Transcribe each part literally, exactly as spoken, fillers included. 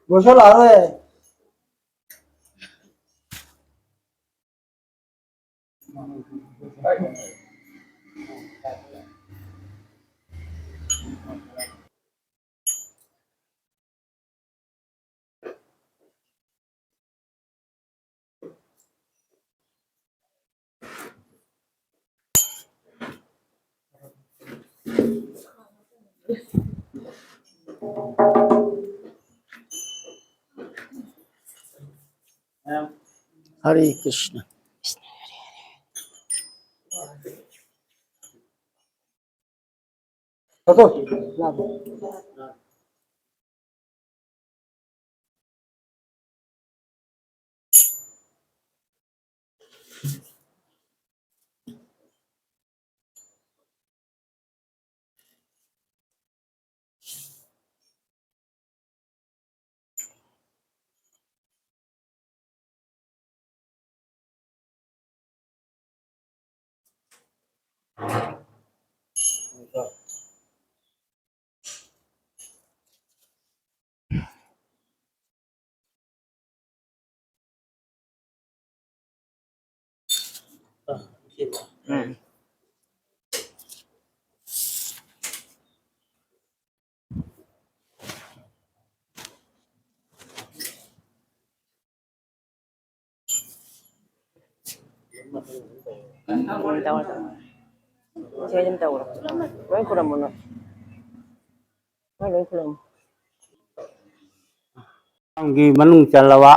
ꯂꯣꯏꯁꯜꯂꯛꯑꯔꯣꯏ꯫ Hare Krishna. ꯎꯝ, ꯇꯧꯔꯣ, ꯇꯧꯔꯣ꯫ ꯏꯆꯦ ꯑꯗꯨꯝ ꯇꯧꯔꯣ꯫ ꯂꯣꯏ ꯈꯨꯔꯝꯃꯣ ꯅꯣꯏ꯫ ꯅꯣꯏ ꯂꯣꯏ ꯈꯨꯔꯝꯃꯣ꯫ ꯒꯤ ꯃꯅꯨꯡ ꯆꯜꯂꯕ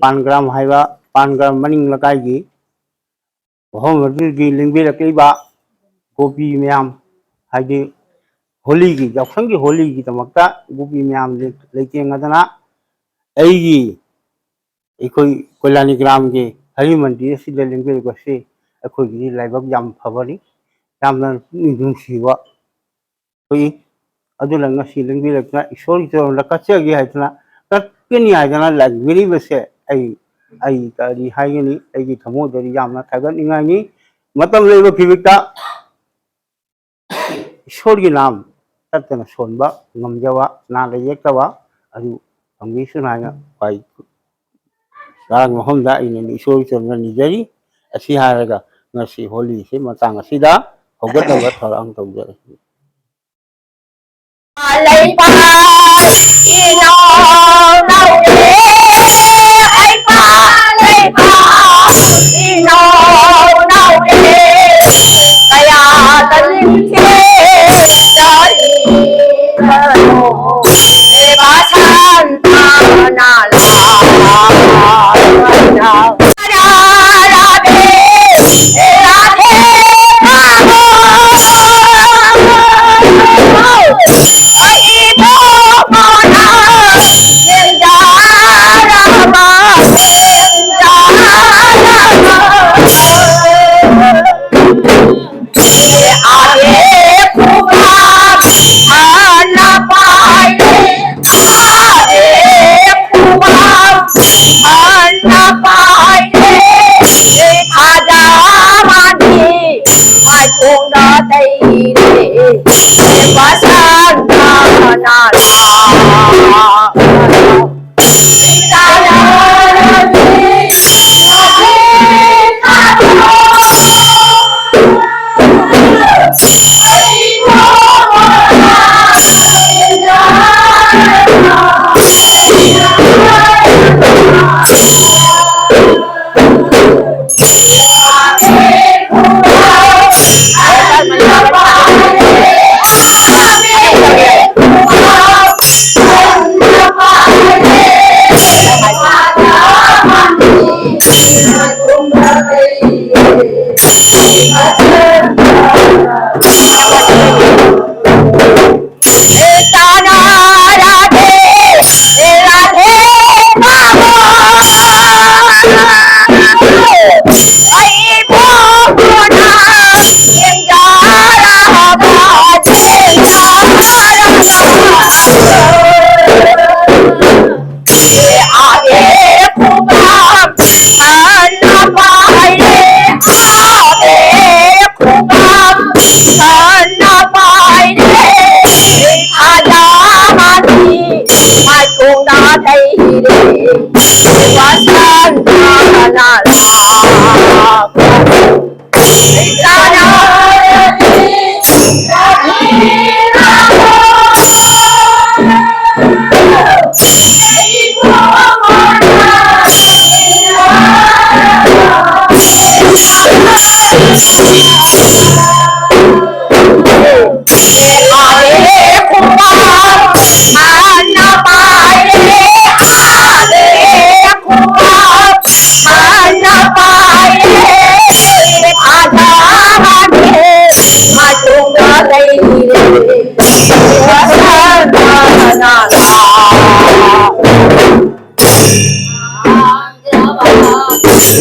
ꯄꯥꯟꯒ꯭ꯔꯥꯝ ꯍꯥꯏꯕ ꯄꯥꯟꯒ꯭ꯔꯥꯝ ꯃꯅꯤꯡ ꯂꯩꯀꯥꯏꯒꯤ ꯃꯐꯝ ꯑꯗꯨꯒꯤ ꯂꯦꯡꯕꯤꯔꯛꯂꯤꯕ ꯒꯣꯄꯤ ꯃꯌꯥꯝ, ꯍꯥꯏꯗꯤ ꯍꯣꯂꯤꯒꯤ, ꯌꯥꯎꯁꯪꯒꯤ ꯍꯣꯂꯤꯒꯤꯗꯃꯛꯇ ꯒꯣꯄꯤ ꯃꯌꯥꯝꯁꯦ ꯂꯩꯇꯦꯡꯅꯗꯅ ꯑꯩꯒꯤ, ꯑꯩꯈꯣꯏ ꯀꯣꯏꯂꯥꯅꯤ ꯒ꯭ꯔꯥꯝꯒꯤ ꯍꯔꯤ ꯃꯟꯗꯤꯔ ꯑꯁꯤꯗ ꯂꯦꯡꯕꯤꯔꯛꯄꯁꯤ ꯑꯩꯈꯣꯏꯒꯤꯗꯤ ꯂꯥꯏꯕꯛ ꯌꯥꯝ ꯐꯕꯅꯤ, ꯌꯥꯝꯅ ꯄꯨꯛꯅꯤꯡ ꯅꯨꯡꯁꯤꯕ ꯊꯣꯛꯏ꯫ ꯑꯗꯨꯅ ꯉꯁꯤ ꯂꯦꯡꯕꯤꯔꯛꯇꯨꯅ ꯏꯁꯣꯔꯒꯤ ꯆꯔꯣꯟꯗ ꯀꯠꯆꯒꯦ ꯍꯥꯏꯗꯅ, ꯀꯠꯀꯅꯤ ꯍꯥꯏꯗꯅ ꯂꯥꯛꯄꯤꯔꯤꯕꯁꯦ ꯑꯩ, ꯑꯩ ꯀꯔꯤ ꯍꯥꯏꯒꯅꯤ, ꯑꯩꯒꯤ ꯊꯃꯣꯏꯗꯗꯤ ꯌꯥꯝꯅ ꯊꯥꯒꯠꯅꯤꯡꯉꯥꯏꯅꯤ꯫ ꯃꯇꯝ ꯂꯩꯕ ꯈꯤꯕꯤꯛꯇ ꯏꯁꯣꯔꯒꯤ ꯅꯥꯝ ꯇꯠꯇꯅ ꯁꯣꯟꯕ ꯉꯝꯖꯕ, ꯅꯥꯗ ꯌꯦꯛꯇꯕ ꯑꯗꯨ ꯐꯪꯕꯤꯁꯅꯨ ꯍꯥꯏꯅ ꯈ꯭ꯋꯥꯏ ꯆꯥꯔꯥꯡ ꯃꯐꯝꯗ ꯑꯩꯅ ꯏꯁꯣꯔꯒꯤ ꯆꯔꯣꯟꯗ ꯅꯤꯖꯔꯤ꯫ ꯑꯁꯤ ꯍꯥꯏꯔꯒ ꯉꯁꯤ ꯍꯣꯂꯤꯁꯤ ꯃꯇꯥꯡ ꯑꯁꯤꯗ ꯍꯧꯒꯠꯅꯕ ꯊꯧꯔꯥꯡ ꯇꯧꯖꯔꯤ꯫ ꯂꯩꯕꯥꯛ ꯏꯅꯧ ꯅꯧꯔꯦ, ꯍꯩꯄꯥ ꯂꯩꯕꯥꯛ ꯏꯅꯧ ꯅꯧꯔꯦ, ꯀꯌꯥꯗ ꯅꯤꯡꯊꯤꯖꯔꯤꯕꯅꯣ, ꯕꯦꯕꯥ ꯁꯟꯇꯥꯅ ꯂꯥꯛꯂꯕ꯫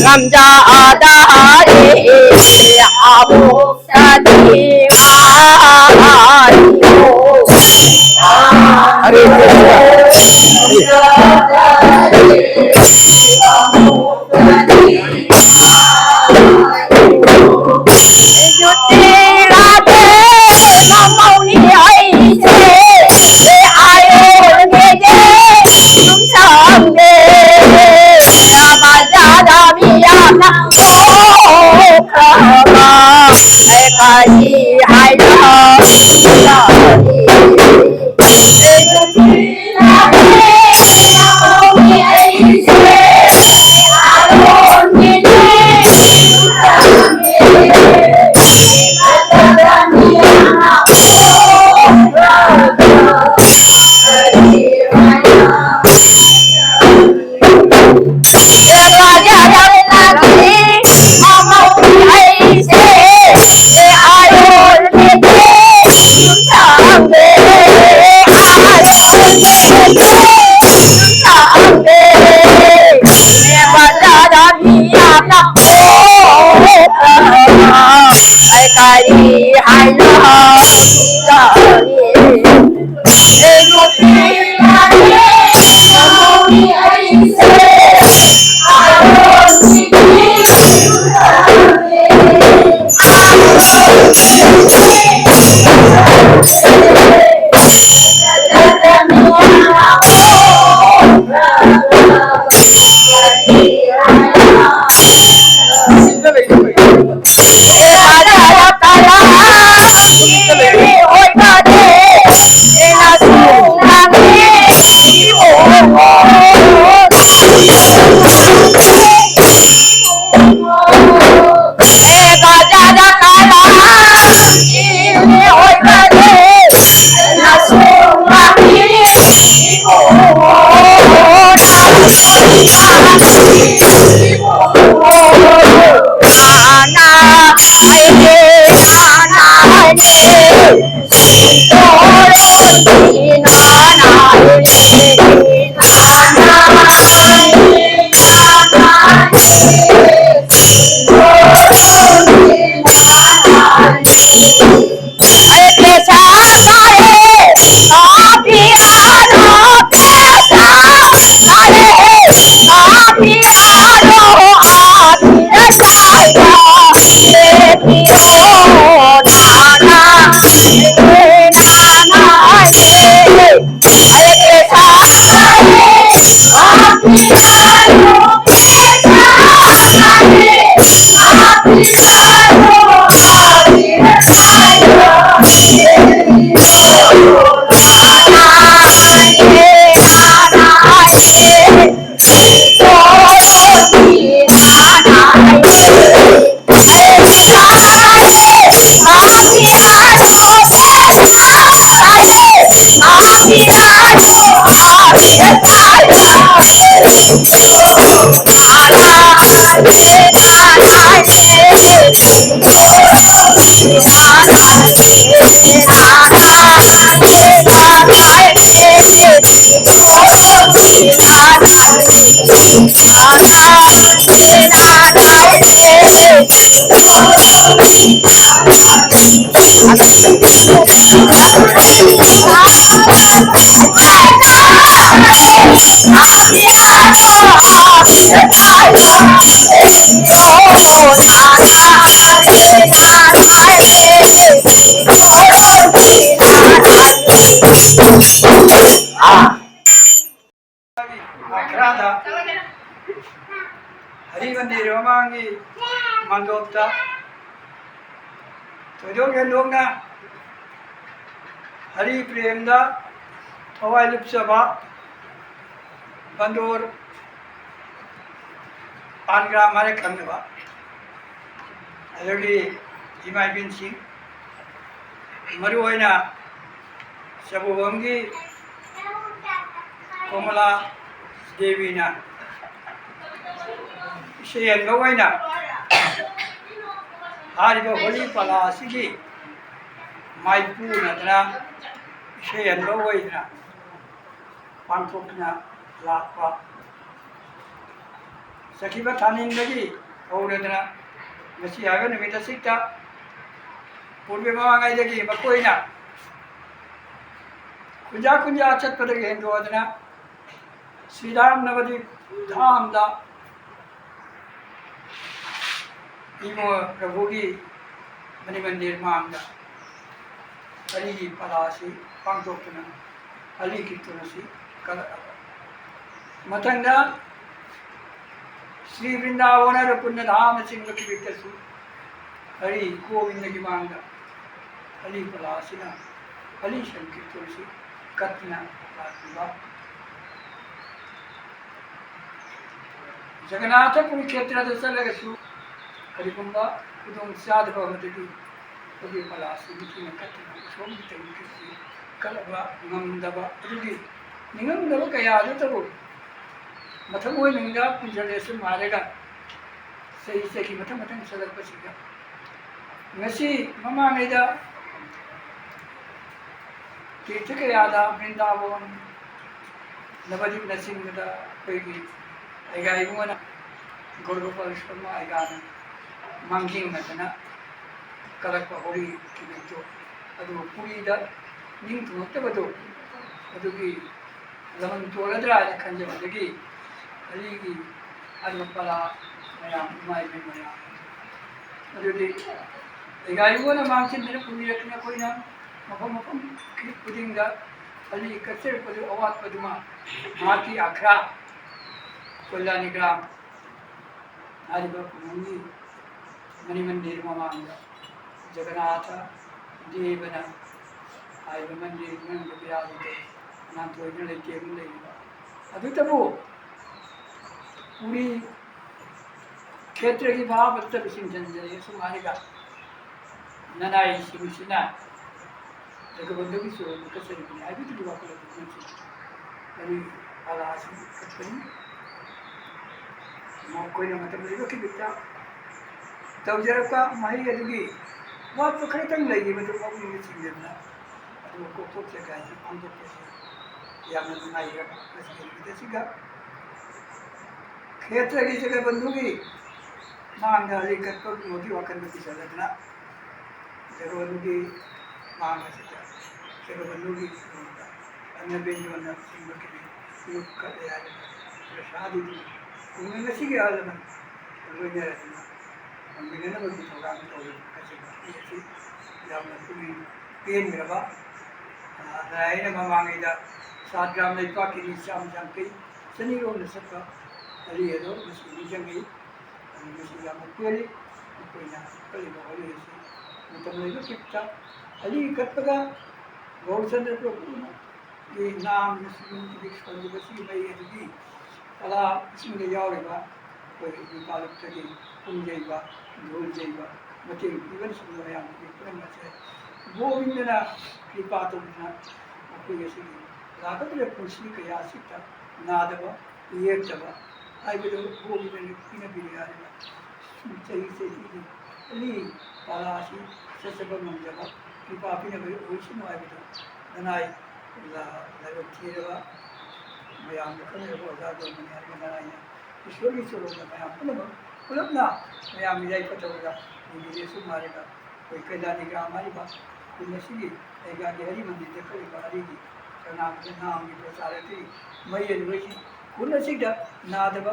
ꯉꯝꯖꯗ ꯑꯃꯨꯛꯇꯗꯤ ꯉꯥꯏꯌꯣ꯫ ꯍꯔꯦ ꯀ꯭ꯔꯤꯁꯅ꯫ ꯃꯈꯥꯗ ꯍꯔꯤ ꯃꯟꯗꯤꯔ ꯃꯃꯥꯡꯒꯤ ꯃꯟꯗꯣꯞꯇ ꯊꯣꯏꯗꯣꯛ ꯍꯦꯟꯗꯣꯛꯅ ꯍꯔꯤ ꯄ꯭ꯔꯦꯝꯗ ꯊꯋꯥꯏ ꯂꯨꯞꯆꯕ ꯕꯟꯗꯣꯔ ꯄꯥꯟꯒ꯭ꯔꯥꯝ ꯍꯥꯏꯔ ꯈꯪꯅꯕ, ꯑꯗꯒꯤ ꯏꯃꯥ ꯏꯕꯦꯟꯁꯤꯡ, ꯃꯔꯨꯑꯣꯏꯅ ꯆꯕꯨꯕꯝꯒꯤ ꯀꯣꯃꯂꯥ ꯗꯦꯕꯤꯅ ꯏꯁꯩ ꯍꯦꯟꯕ ꯑꯣꯏꯅ ꯍꯥꯏꯔꯤꯕ ꯍꯣꯂꯤ ꯄꯂꯥ ꯑꯁꯤꯒꯤ ꯃꯥꯏꯄꯨꯅꯗꯅ ꯏꯁꯩ ꯍꯦꯟꯕ ꯑꯣꯏꯗꯅ ꯄꯥꯡꯊꯣꯛꯇꯨꯅ ꯂꯥꯛꯄ ꯆꯠꯈꯤꯕ ꯊꯥꯅꯤꯡꯗꯒꯤ ꯍꯧꯔꯗꯅ ꯉꯁꯤ ꯍꯥꯏꯕ ꯅꯨꯃꯤꯠ ꯑꯁꯤꯗ ꯄꯨꯔꯕ ꯃꯃꯥꯡꯉꯩꯗꯒꯤ ꯃꯈꯣꯏꯅ ꯈꯨꯟꯖꯥ ꯈꯨꯟꯖꯥ ꯆꯠꯄꯗꯒꯤ ꯍꯦꯟꯗꯣꯛꯑꯗꯅ ꯁ꯭ꯔꯤꯔꯥꯝ ꯅꯕꯗꯤꯞ ꯙꯥꯝꯗ ꯏꯕꯨꯡꯉꯣ ꯄ꯭ꯔꯚꯨꯒꯤ ꯃꯅꯤ ꯃꯟꯗꯤꯔ ꯃꯥꯡꯗ ꯍꯔꯤꯒꯤ ꯄꯂꯥ ꯑꯁꯤ ꯄꯥꯡꯊꯣꯛꯇꯨꯅ ꯍꯔꯤ ꯀꯤꯔꯇꯟ ꯑꯁꯤ ꯀꯠꯂꯛꯂꯕ ꯃꯊꯪꯗ ꯁ꯭ꯔꯤ ꯕ꯭ꯔꯤꯟꯗꯥꯕꯟ ꯍꯥꯏꯔꯤꯕ ꯄꯨꯟꯅ ꯙꯥꯝꯅꯆꯤꯡꯕ ꯀꯤꯔꯇꯟꯁꯨ ꯍꯔꯤ ꯒꯣꯕꯤꯟꯗꯒꯤ ꯃꯥꯡꯗ ꯍꯔꯤ ꯄꯂꯥ ꯑꯁꯤꯅ ꯍꯔꯤ ꯁꯪꯀꯤꯔꯇꯟ ꯑꯁꯤ ꯀꯠꯇꯨꯅ ꯂꯥꯛꯂꯤꯕ ꯖꯒꯟꯅꯥꯊ ꯄꯨꯔꯤ ꯈꯦꯇ꯭ꯔꯗ ꯆꯠꯂꯒꯁꯨ ꯀꯔꯤꯒꯨꯝꯕ ꯈꯨꯗꯣꯡ ꯆꯥꯗꯕ ꯑꯃꯗꯒꯤ ꯑꯩꯈꯣꯏꯒꯤ ꯄꯂꯥꯁꯤ ꯅꯤꯡꯊꯤꯅ ꯀꯠꯇꯅ ꯎꯁꯣꯞꯀꯤ ꯇꯧꯔꯤꯕꯁꯤ ꯀꯠꯂꯕ ꯉꯝꯗꯕ ꯑꯗꯨꯒꯤ ꯅꯤꯡꯉꯝꯗꯕ ꯀꯌꯥ ꯑꯗꯨꯇꯕꯨ ꯃꯊꯪ ꯑꯣꯏꯅ ꯄꯨꯟꯁꯤꯜꯂꯦꯁꯨ ꯃꯥꯜꯂꯒ ꯆꯍꯤ ꯆꯍꯤ ꯃꯊꯪ ꯃꯊꯪ ꯆꯠꯂꯛꯄꯁꯤꯗ ꯉꯁꯤ ꯃꯃꯥꯡꯉꯩꯗ ꯇꯤꯔꯊ ꯀꯌꯥꯗ ꯕ꯭ꯔꯤꯟꯗꯥꯕꯣꯟ, ꯅꯕꯗꯤꯞꯅꯆꯤꯡꯕꯗ ꯑꯩꯈꯣꯏꯒꯤ ꯑꯩꯒꯥ ꯏꯕꯨꯡꯉꯣꯅ ꯒꯣꯔꯒꯣꯄꯥꯜ ꯁꯔꯃ ꯑꯩꯒꯥꯅ ꯃꯥꯡꯖꯤꯡꯅꯗꯅ ꯀꯠꯂꯛꯄ ꯍꯣꯂꯤ ꯅꯨꯃꯤꯠꯇꯨ ꯑꯗꯨ ꯄꯨꯔꯤꯗ ꯅꯤꯡ ꯊꯨꯡꯉꯛꯇꯕꯗꯨ ꯑꯗꯨꯒꯤ ꯂꯃꯟ ꯇꯣꯜꯂꯗ꯭ꯔꯥ ꯍꯥꯏꯅ ꯈꯟꯖꯕꯗꯒꯤ ꯑꯩꯒꯤ ꯍꯥꯏꯔꯤꯕ ꯄꯂꯥ ꯃꯌꯥꯝ, ꯏꯃꯥ ꯏꯕꯦꯟ ꯃꯌꯥꯝ ꯑꯗꯨꯗꯤ ꯑꯩꯒꯥ ꯏꯕꯨꯡꯉꯣꯅ ꯃꯥꯡꯁꯤꯟꯗꯅ ꯄꯨꯕꯤꯔꯛꯇꯅ ꯑꯩꯈꯣꯏꯅ ꯃꯐꯝ ꯃꯐꯝ ꯈꯨꯗꯤꯡꯗ ꯑꯂꯤ ꯀꯠꯆꯔꯛꯄꯗꯨ ꯑꯋꯥꯠꯄꯗꯨꯃ ꯃꯍꯥꯛꯀꯤ ꯑꯈ꯭ꯔꯥ ꯀꯣꯜꯂꯥꯅꯤꯒ꯭ꯔꯥꯝ ꯍꯥꯏꯔꯤꯕ ꯈꯨꯡꯒꯪꯒꯤ ꯃꯅꯤ ꯃꯟꯗꯤꯔ ꯃꯃꯥꯡꯗ ꯖꯒꯟꯅꯥꯊ ꯗꯦꯕꯅ ꯍꯥꯏꯔꯤꯕ ꯃꯟꯗꯤꯔ ꯃꯅꯨꯡꯗ ꯕꯤꯔꯥꯖꯤꯇ ꯅꯥꯟꯊꯣꯏꯗꯨꯅ ꯂꯩꯇꯦꯡꯗꯨꯅ ꯂꯩꯔꯤꯕ ꯑꯗꯨꯇꯕꯨ ꯄꯨꯔꯤ ꯈꯦꯇ꯭ꯔꯒꯤ ꯃꯍꯥꯚꯛꯇ ꯂꯨꯆꯤꯡ ꯆꯟꯖꯔꯦ꯫ ꯑꯁꯨꯝ ꯍꯥꯏꯔꯒ ꯅꯅꯥꯏꯁꯤꯡꯁꯤꯅ ꯖꯒꯕꯟꯙꯨꯒꯤ ꯆꯨꯔꯣꯟ ꯀꯠꯆꯔꯤꯕꯅꯤ ꯍꯥꯏꯕꯗꯨꯒꯤ ꯋꯥꯈꯜ ꯑꯗꯨ ꯈꯪꯁꯤ꯫ ꯃꯔꯤ ꯄꯂꯥꯁꯤꯡ ꯀꯠꯄꯅꯤ꯫ ꯃꯈꯣꯏꯅ ꯃꯇꯝ ꯂꯩꯕ ꯈꯤꯕꯤꯛꯇ ꯇꯧꯖꯔꯛꯄ ꯃꯍꯩ ꯑꯗꯨꯒꯤ ꯋꯥꯠꯄ ꯈꯔꯇꯪ ꯂꯩꯔꯤꯕꯗꯨ ꯄꯨꯛꯅꯤꯡꯗ ꯆꯤꯡꯗꯨꯅ ꯑꯗꯨꯒ ꯀꯣꯛꯊꯣꯛꯆꯒꯦ ꯍꯥꯏꯅ ꯄꯥꯡꯊꯣꯛꯄꯁꯤ ꯌꯥꯝꯅ ꯅꯨꯡꯉꯥꯏꯖꯔꯕ ꯉꯁꯤꯒꯤ ꯅꯨꯃꯤꯠ ꯑꯁꯤꯗ ꯈꯦꯇ꯭ꯔꯒꯤ ꯖꯒꯕꯟꯙꯨꯒꯤ ꯃꯥꯡꯗ ꯍꯧꯖꯤꯛ ꯀꯠꯄꯒꯤ ꯋꯥꯈꯜꯗ ꯄꯤꯁꯜꯂꯗꯨꯅ ꯖꯒꯕꯟꯙꯨꯒꯤ ꯃꯥꯡ ꯑꯁꯤꯗ ꯖꯒꯕꯟꯙꯨꯒꯤ ꯀꯩꯅꯣꯗ ꯑꯟꯅ ꯕꯦꯟꯖꯣꯟꯅ ꯆꯤꯡꯕ ꯀꯔꯤ ꯂꯨꯞ ꯀꯠꯂꯦ ꯍꯥꯏꯔꯒ ꯄ꯭ꯔꯁꯥꯗꯤꯗꯨ ꯈꯨꯡꯒꯪ ꯑꯁꯤꯒꯤ ꯑꯍꯜ ꯂꯃꯟ ꯂꯣꯏꯅꯔꯗꯨꯅ ꯇꯧꯃꯤꯟꯅꯅꯕꯒꯤ ꯊꯧꯔꯥꯡ ꯇꯧꯔꯤꯕ ꯑꯁꯤꯗ ꯑꯩ ꯑꯁꯤ ꯌꯥꯝꯅ ꯄꯨꯛꯅꯤꯡ ꯄꯦꯟꯈ꯭ꯔꯕ, ꯑ, ꯑꯩꯅ ꯃꯃꯥꯡꯉꯩꯗ ꯁꯥꯇ꯭ꯔ ꯂꯩꯄꯥꯛꯀꯤ ꯃꯤ ꯆꯥꯝꯃ ꯌꯥꯡꯈꯩ ꯆꯅꯤꯔꯣꯝꯗ ꯆꯠꯄ ꯑꯔꯤ ꯑꯗꯣ ꯉꯁꯤ ꯅꯤꯡꯁꯤꯡꯉꯤ꯫ ꯑꯗꯨ ꯉꯁꯤ ꯌꯥꯝꯅ ꯄꯦꯜꯂꯤ꯫ ꯑꯩꯈꯣꯏꯅ ꯀꯠꯂꯤꯕ ꯍꯣꯂꯤꯁꯤ ꯃꯇꯝ ꯂꯩꯕ ꯈꯤꯛꯇ ꯑꯂꯤ ꯀꯠꯄꯒ ꯒꯧꯔꯆꯟꯗ꯭ꯔ ꯄ꯭ꯔꯚꯨꯅ ꯅꯥꯝꯅ ꯁꯤꯒꯤ ꯁꯣꯟꯈꯤꯕꯁꯤꯒꯤ ꯃꯍꯩ ꯑꯗꯨꯗꯤ ꯀꯂꯥ ꯏꯁꯤꯡꯗ ꯌꯥꯎꯔꯤꯕ ꯑꯩꯈꯣꯏ ꯅꯨꯄꯥ ꯂꯨꯞꯇꯒꯤ ꯄꯨꯡ ꯌꯩꯕ, ꯙꯣꯜ ꯌꯩꯕ, ꯃꯇꯦꯡ ꯄꯤꯕꯅꯆꯤꯡꯕ ꯃꯌꯥꯝ ꯑꯁꯤ ꯄꯨꯝꯅꯃꯛ ꯑꯁꯦ ꯒꯣꯕꯤꯟꯗꯅ ꯀ꯭ꯔꯤꯄꯥ ꯇꯧꯗꯨꯅ ꯑꯩꯈꯣꯏ ꯑꯁꯤꯒꯤ ꯂꯥꯛꯀꯗꯧꯔꯤꯕ ꯄꯨꯟꯁꯤ ꯀꯌꯥ ꯑꯁꯤꯗ ꯅꯥꯗꯕ ꯌꯦꯛꯇꯕ ꯍꯥꯏꯕꯗꯨ ꯒꯣꯕꯤꯟꯗꯅ ꯄꯤꯅꯕꯤꯔꯦ ꯍꯥꯏꯔꯤꯕ ꯆꯍꯤ ꯆꯍꯤꯒꯤ ꯑꯅꯤ ꯄꯥꯂꯥ ꯑꯁꯤ ꯆꯠꯆꯕ ꯉꯝꯖꯕ ꯀ꯭ꯔꯤꯄꯥ ꯄꯤꯅꯕ ꯑꯣꯏꯁꯅꯨ ꯍꯥꯏꯕꯗꯨ ꯅꯅꯥꯏ ꯂꯥꯏꯕꯛ ꯊꯤꯔꯕ ꯃꯌꯥꯝꯅ ꯈꯪꯅꯔꯕ ꯑꯣꯖꯥ ꯗꯣꯟꯕꯅꯤ ꯍꯥꯏꯔꯒ ꯅꯅꯥꯏꯅ ꯏꯁꯣꯔꯒꯤ ꯆꯨꯔꯣꯟꯗ ꯃꯌꯥꯝ ꯄꯨꯝꯅꯃꯛ ꯄꯨꯂꯞꯅ ꯃꯌꯥꯝꯒꯤ ꯌꯥꯏꯐ ꯇꯧꯔꯒ ꯅꯤꯕꯤꯔꯦꯁꯨ ꯍꯥꯏꯔꯒ ꯑꯩꯈꯣꯏ ꯀꯩꯂꯥꯅꯤ ꯒ꯭ꯔꯥꯝ ꯍꯥꯏꯔꯤꯕ ꯈꯨꯟ ꯑꯁꯤꯒꯤ ꯂꯩꯉꯥꯛꯀꯤ ꯍꯔꯤ ꯃꯟꯗꯤꯔꯗ ꯀꯠꯂꯤꯕ ꯍꯔꯤꯒꯤ ꯀꯅꯥꯒꯤ ꯅꯥꯝꯒꯤ ꯄ꯭ꯔꯆꯥꯔ ꯑꯗꯨꯒꯤ ꯃꯌꯦꯜ ꯑꯣꯏꯁꯤ ꯈꯨꯟ ꯑꯁꯤꯗ ꯅꯥꯗꯕ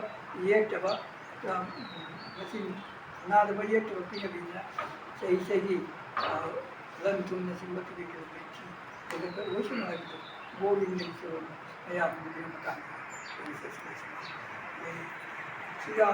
ꯌꯦꯛꯇꯕ ꯃꯁꯤ ꯅꯥꯗꯕ ꯌꯦꯛꯇꯕ ꯄꯤꯅꯕꯤꯗꯅ ꯆꯍꯤ ꯆꯍꯤ ꯂꯟ ꯊꯨꯝꯅꯆꯤꯡꯕ ꯀꯔꯤ ꯀꯔꯤ ꯂꯩꯈꯤ ꯍꯦꯟꯒꯠꯄ ꯑꯣꯏꯁꯅꯨ ꯍꯥꯏꯕꯗꯨ ꯒꯣꯕꯤꯟꯗꯒꯤ ꯆꯨꯔꯣꯟ ꯃꯌꯥꯝꯒꯤ ꯃꯇꯥꯡꯗ ꯑꯩ ꯆꯠꯁꯤꯟꯅꯁꯤꯅ ꯑꯩ ꯁꯤꯔꯥ